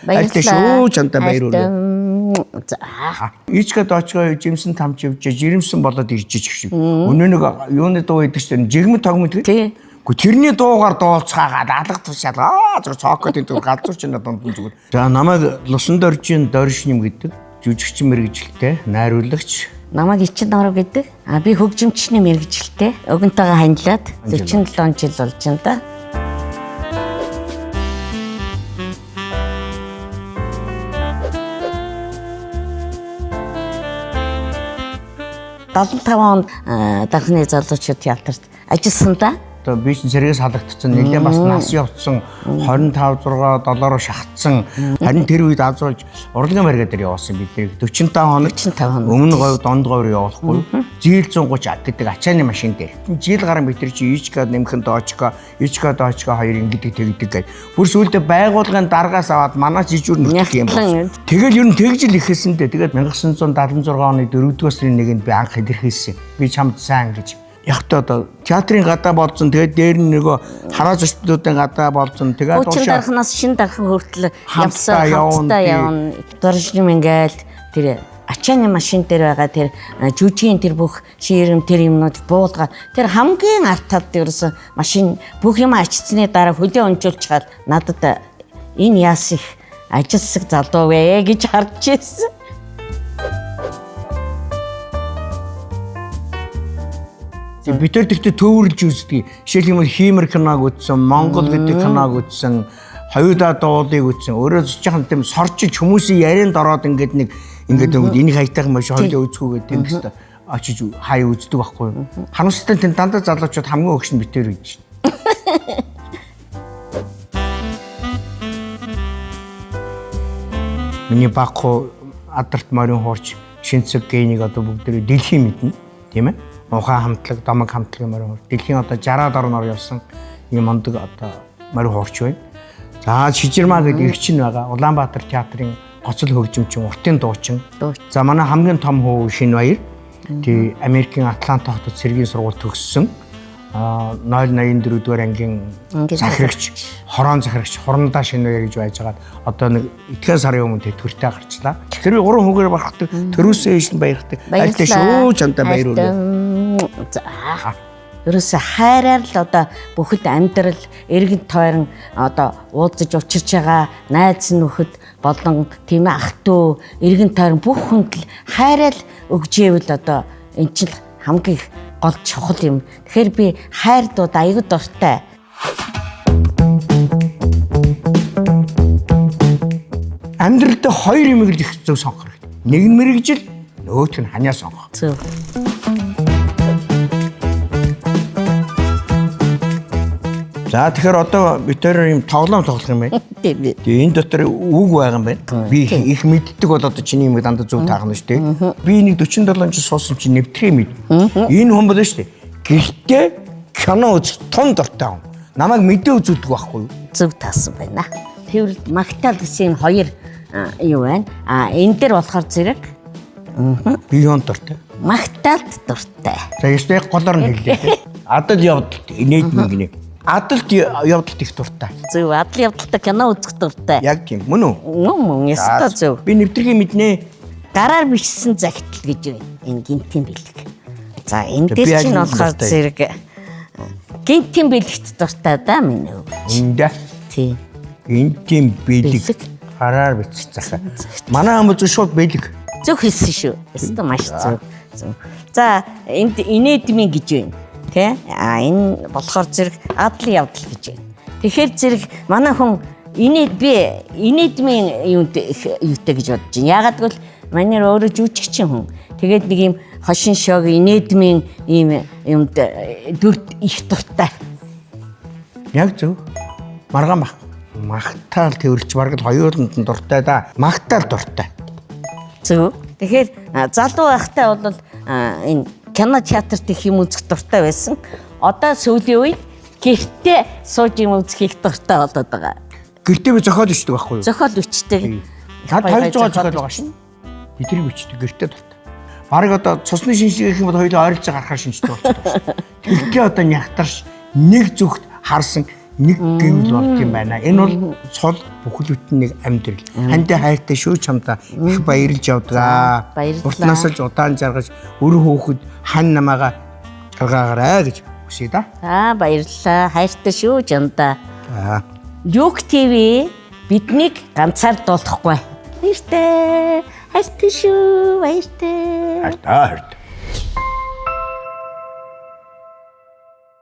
Баярлалаа шүү, чамтай баяр хүргэе. За. Ичка дочко жимсэн тамч явж жирэмсэн болоод ирж ич гэх шиг. Өнөө нэг юуны дуу идэг чинь жигмэ тогмэ Тий. гэдэг. Гэхдээ тэрний дуугаар дуулцгаагаад алга тушаал аа зүр цоокод энэ зүр галзуур чинь дунд нь зүгээр. За намайг Лусан доржийн доржним гэдэг жүжигчин мэргэжилтэй, найруулагч. Намайг Ичин Нороо гэдэг. А би хөгжимчний мэргэжилтэй. Өгөнтэйгээ ханилаад 47 жил болж байна да. 75 онд Дархны залуучууд театрт ажилласан да. Одоо би чинь сэргээс халагдсан, нэлээд бас нас явцсан, 25 6 доллараар шахацсан. Харин тэр үед азуулж урлагийн марга дээр явуулсан бид нарыг 45 хоног. 45 хоног. Өмнө говь, донд говь руу явуулахгүй. Зийл 130 гэдэг ачааны машин дээр. Жил гарan бид нар чи Ичка нэмхэн доочка, Ичка доочка хоёр ингэдэг тэгдэг гэж. Бүр сүүлдээ байгууллагын даргаас аваад манаас жижүүр нүртэх юм болсон. Тэгэл ер нь тэгж л ихэсэн дээ. Тэгээд 1976 оны 4-р сарын 1-нд би анх илэрхийлсэн. Би чамд сайн гэж. Яг та одоо театрын гадаа болцсон. Тэгээд дээр нь нөгөө хараа зочдуудын гадаа болцсон. Тэгээд Хуучин дархнаас шин дархан хүртэл Хамтдаа явсан, явна, хамтдаа тий. явна. Доржим ингээл тэр ачааны машин дээр байгаа тэр жүжигийн тэр бүх ширэм тэр юмнууд буулгаа тэр хамгийн арт талд ерөөсөн машин бүх юм ачицсны дараа хөлөө унжуулчихад надад энэ яас их ажилсаг залуу вэ гэж харж ирсэн. Бид тэр тэгтээ төвөрлж үздэг. Жишээлх юм бол Хиймэр киног үзсэн, Монгол гэдэг киног үзсэн, Хоёудаа дуулыг үзсэн. Өөрөө жоохон тийм сорчиж хүмүүсийн ярианд ороод ингээд нэг ингээд нэг энийг хаятайхан маш хоёулаа үзэхүүгээ тийм гэстэй очиж хаяа үздэг байхгүй юу. Харамсалтай нь тийм дандаа залуучууд хамгийн өгш нь битэр үйж. Миний багхуу адарт морин хуурч шинцэг генийг одоо бүгдээрээ дэлхийн мэднэ, тийм ээ. Ухаан хамтлаг, домог хамтлагийн морин хуурч. Дэлхийн одоо 60-аад орноор явсан ийм мундаг одоо морин хуурч байна. За Шижирмаа гэдэг эрч нь байгаа. Улаанбаатар театрын гоцол хөгжимчин, уртын дуучин. Дуучин. За манай хамгийн том хүү Шинбаяр. Тий Америкийн Атланта хотод цэргийн сургууль төгссөн. Аа 084 дугаар ангийн Ангийн захирагч, хорон захирагч Хурандаа Шинбаяр гэж байж байгаад одоо нэг эдгээр сарын өмнө тэтгэвртэй гарчлаа. Тэр би гурван хүүгээр барахдаг, төрөөсөө ээж нь баярхдаг. Баярлалаа шүү, чамтай баяр хүргэе. За. Ерөөсө хайраар л одоо бүхэлд амьдрал эргэн тойрон одоо уулзаж учирч байгаа найз нөхөд болон тийм ах トゥ эргэн тойрон бүх хүнд л хайраа л өгжээвэл одоо эн чинь л хамгийн их гол чухал юм. Тэгэхээр би хайр дууд аягүй дуртай. Амьдралдаа хоёр юм л их зөв сонгох хэрэгтэй. Нэг нь мэрэгжил, нөгөөх нь ханиа сонгох. Зөв. За тэгэхээр одоо бид тэр юм тоглоом тоглох юм байна. Тийм ээ. Тэгээ энэ дотор үг байгаа юм байна. Би их мэддэг бол одоо чиний юм дандаа зөв таарна шүү дээ. Би нэг 47 жил суусан чинь нэвтрээ мэд. Энэ хүн болно шүү дээ. Гэртээ кино үзэх тун дуртай хүн. Намайг мэдээ үзүүлдэг байхгүй юу? Зөв таасан байна. Тэрвэрлд магтаал гэсэн юм хоёр юу байна. А энэ дээр болохоор зэрэг Би юунд дуртай? магтаалд дуртай. За ёстой яг голоор нь хэллээ те. Адал явдалт инээд гинэ. Адалт явдалт их дуртай. Зөв адал явдалтай кино үзэх дуртай. Яг тийм мөн үү? Мөн мөн ёстой зөв. Би нэвтрхийг мэднэ. Гараар бичсэн загтал гэж байна. Энэ гинтийн бэлэг. За энэ Би дээр аль чинь нь болохоор дуртай? зэрэг гинтийн бэлэгт дуртай да миний өв. Эндэ Тий. гинтийн бэлэг Бэлэг. гараар бичсэн захаа. Манай хүмүүс зөв шууд бэлэг. Зөв хэлсэн шүү. Ёстой маш зөв. Зөв. За энд инээдмийн гэж байна. Тэ? А энэ болохоор зэрэг адал явдал гэж байна. Тэгэхээр зэрэг манай хүн инээд би инээдмийн юунд их юутай гэж бодож байна. Яагаад гэвэл манай өөрөө жүжигчин хүн. Тэгээд нэг юм хошин шог инээдмийн ийм юмд дүр их дуртай. Яг зөв. Маргаан бах. Магтаал тэрч бараг л хоёуланд нь дуртай да. Магтаал дуртай. Зөв. Тэгэхээр залуу байхдаа бол энэ кино театрт их юм үзэх дуртай байсан. Одоо сүүлийн үед гэртээ сууж юм үзэх их дуртай болоод байгаа. Гэртээ би зохиол бичдэг байхгүй юу? Зохиол бичдэг. Над 200 зохиол байгаа шин. Бидний бичдэг гэртээ дуртай. Бараг одоо цусны шинжлэх гэх юм бол хоёулаа ойролцоо гарахаар шинждэг болчихдог шин. Тэгтээ одоо нягтарш нэг зүгт харсан Нэг гэвэл болд юм байна. Энэ бол цол бүхэл бүтэн нэг амьдрал. Хандаа хайртай шүү чамдаа их баярлж явдгаа. Баярлалаа. Уртнаас л удаан жаргаж өр хөөхөд хан намаага жаргаагаарай гэж хүсье да. За баярлалаа. Хайртай шүү чамдаа. За. Люк ТV биднийг ганцаардуулахгүй. Баяртай. Хайртай шүү. Баяртай. Хайртай хайртай.